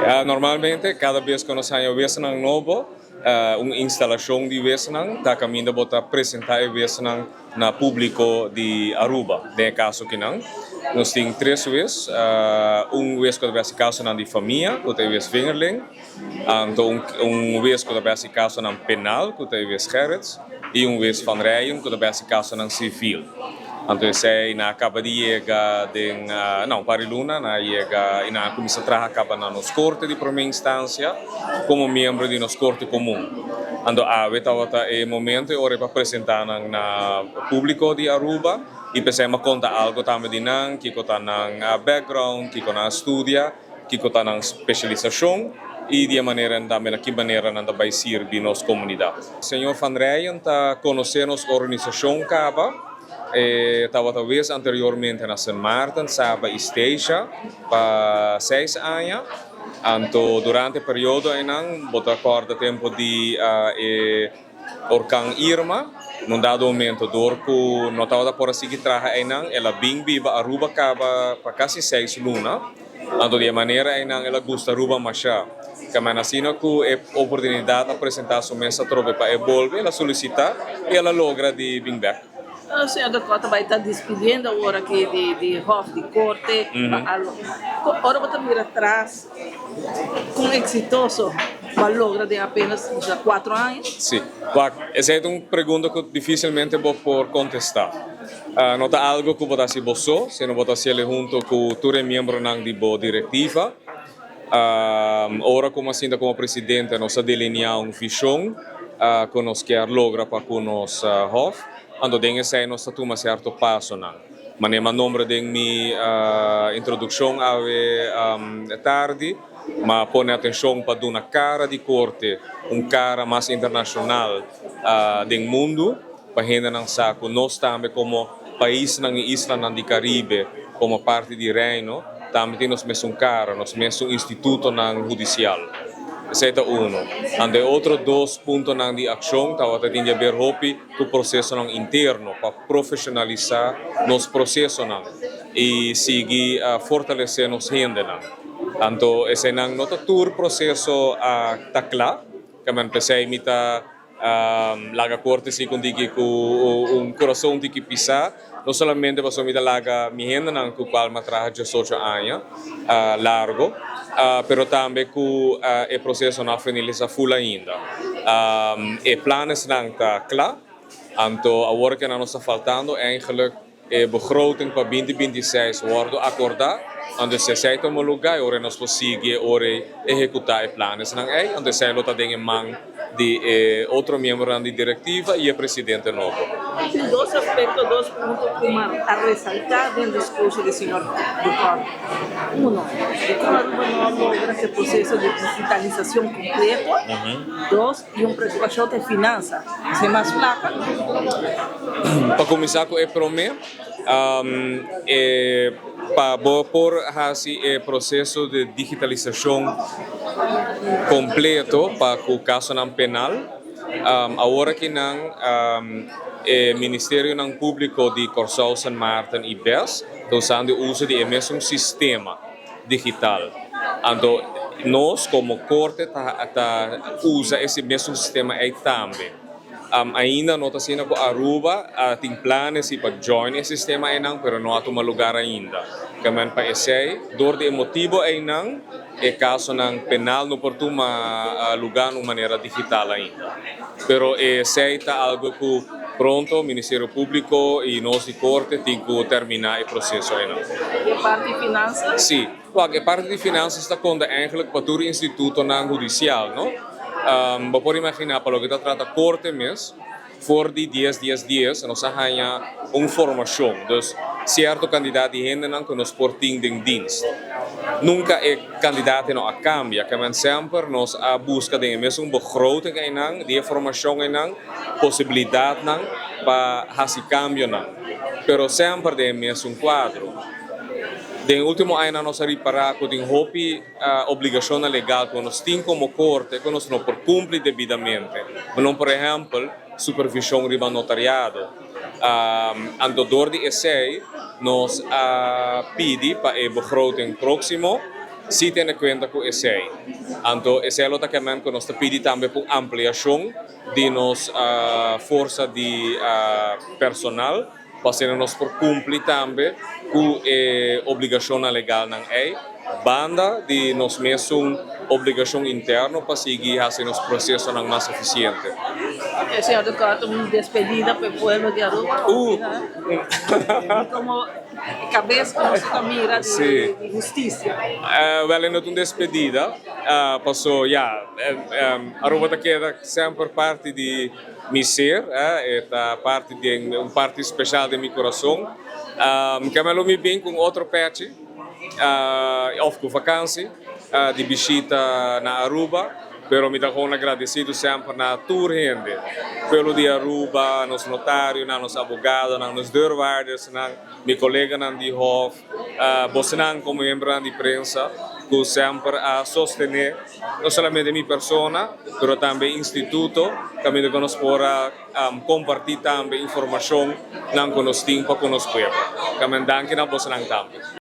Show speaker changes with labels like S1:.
S1: Normalmente, kada bes ku nos haña wesanan nobo, un instalashon di wesanan ta kaminda bo ta presentá e wesanan na públiko di Aruba. Den e kaso kinan, nos tin tres wes, un wes ku ta bai hasi kasonan di famia, ku ta e wes Vingerling, anto un wes ku ta bai hasi kasonan penal, ku ta e wes Gerrits, i un wes Van Rijen ku ta bai hasi kasonan sivil. Anto esei nan a kaba di yega den, no, un par di luna nan a yega i nan a kuminsá traha kaba na nos korte di promé instansia komo miembro di nos korte komun. Anto awe tabata e momento e ora pa presentá nan na públiko di Aruba i p'esei mi a konta algu tambe di nan, kiko ta nan background, kiko nan a studia. Kiko ta nan spesialisashon i di e manera tambe na ki manera nan ta bai sirbi nos komunidat. Señor Van Rijen ta konosé nos organisashon kaba. E tabata wes anteriormente na Sint Maarten, Saba i Statia pa seis aña. Anto durante e periodo einan bo ta kòrda tempu di e Orkan Irma, na un dado momento dor ku no tabata por a sigui traha einan, el a bin biba Aruba kaba pa kasi seis luna. Anto di e manera einan el a gusta Aruba masha. Kamen asina ku e oportunidat a presentá su mes atrobe pa e bolbe, el a solisitá i el a logra di bin bèk.
S2: Señor de Kort ta bai ta dispidiendo awor aki di Hof di Korte pa algo. Ora bo ta mira tras Kon eksitoso bo a logra den apenas ya kuatro aña?
S1: Sí. Wak, esei ta un pregunta ku difisilmente bo por kontestá. No ta algu ku bo ta hasi bo so, sino bo ta hasiel huntu ku tur e miembronan di bo direktiva. Ora ku mi a sinta komo presidente nos a delineá un vishon ku nos kier logra pa ku nos hòf, anto den esei nos ta tuma sierto pasonan. Manera m'a nombra den mi introdukshon awe tardi, m'a pone atenshon pa duna kara di korte un kara mas internashonal den mundu, pa hendenan sa ku nos tambe komo paisnan i islanan di Karibe, komo parti di Reino, tambe tin nos mesun kara, nos mesun institutonan hudisial. Esei ta uno. Anto e otro dos puntonan di akshon tabata tin di haber hopi ku prosesonan interno pa profesionalisá nos prosesonan i sigui fortalesé nos hendenan. Anto eseinan no ta tur proseso a ta kla, kèmen p'esei mi ta laga korte si ku un tiki ku un kurason un tiki pisá, no solamente pasobra mi ta laga mi hendenan ku kual mi a traha diesocho aña largo, pero tambe ku e proseso no a finalisá ful ainda. E planesnan ta kla. Anto awor ke nan nos ta faltando eigenlijk e begroting pa binti 26 wordo acorda, anto si esey tuma luga e ora nos por sigui e ora ehecuta e planesnan ey, anto esey lo ta den e man di e otro miembronan di directiva y e presidente nobo.
S2: Tin dos aspecto, dos punto cu mi a resalta den discurso di señor Ducor. Uno, di con Aruba no a logra cu e proceso di digitalisacion completo. Dos, I un preokupashon ta e finansa. Esei mas plaka.
S1: Pa kuminsá ku e promé, e pa bo por hasi e proseso di digitalisashon kompleto pa ku kasonan penal, awor aki nan e ministerionan públiko di Kòrsou, San Maarten i bes ta usando e uso di e mesun sistema. digital. Anto nos komo korte ta ta usa ese mesun sistema ei tambe. Ainda no ta asina ku Aruba a tin planes si pa join e sistema einan pero no a tuma lugar ainda. Kemen pa esei dor di e motibo einan e kasonan penal no por tuma lugar na un manera digital ainda. Pero esei ta algo ku Pronto Ministerio Públiko i nos di Korte tin ku terminá e proseso einan.
S2: I e parti di finansas?
S1: Sí. Wak, e parti di finansas ta konta eigenlijk pa tur institutonan hudisial, no? Bo por imaginá pa loke ta trata Korte mes, for di dies dies dies nos a haña un formashon. Dus sierto kandidat di hendenan ku nos por tin den dienst. Nunka e kandidaten no a kambia, kemen semper nos a buska den e mesun begroting einan, di e formashon einan, posibilidatnan pa hasi kambionan, pero semper den e mesun kuadro. Den e último añanan nos a ripará ku tin hopi obligashonnan legal ku nos tin komo korte ku nos no por kumpli debidamente. Manon por ehèmpel, supervishon riba notariado. Anto dor di esei nos a pidi pa e begroting próksimo. Si tene kuenta ku esei. Anto esei lo ta kemen ku nos ta pidi tambe pa ampliashon di nos forsa di personal pa asina nos por kumpli tambe ku e obligashonnan legalnan ei banda di nos mesun obligashon interno pa sigui hasi nos prosesonan mas efisiente.
S2: Ok, señor de Kort, un despedida pa e pueblo di Aruba. Komo kabes ku nos ta mira di hustisia.
S1: Wel, e no ta un despedida, paso ya, Aruba ta keda semper parti di mi ser, e ta parti di un parti spesial den mi kurason. Keme lo mi bin ku un otro pechi òf ku vakansi di bishita na Aruba, pero mi ta gewoon agradesido semper na tur hende, pueblo di Aruba, nos notarionan, nos abogadonan, nos deurwaardersnan, mi koleganan di Hof, bosnan komo miembronan di prensa ku semper a sostené no solamente mi persona, pero tambe instituto, kaminda ku nos por a kompartí tambe informashonnan ku nos tin pa ku nos pueblo. Kamen danki na bosnan tambe.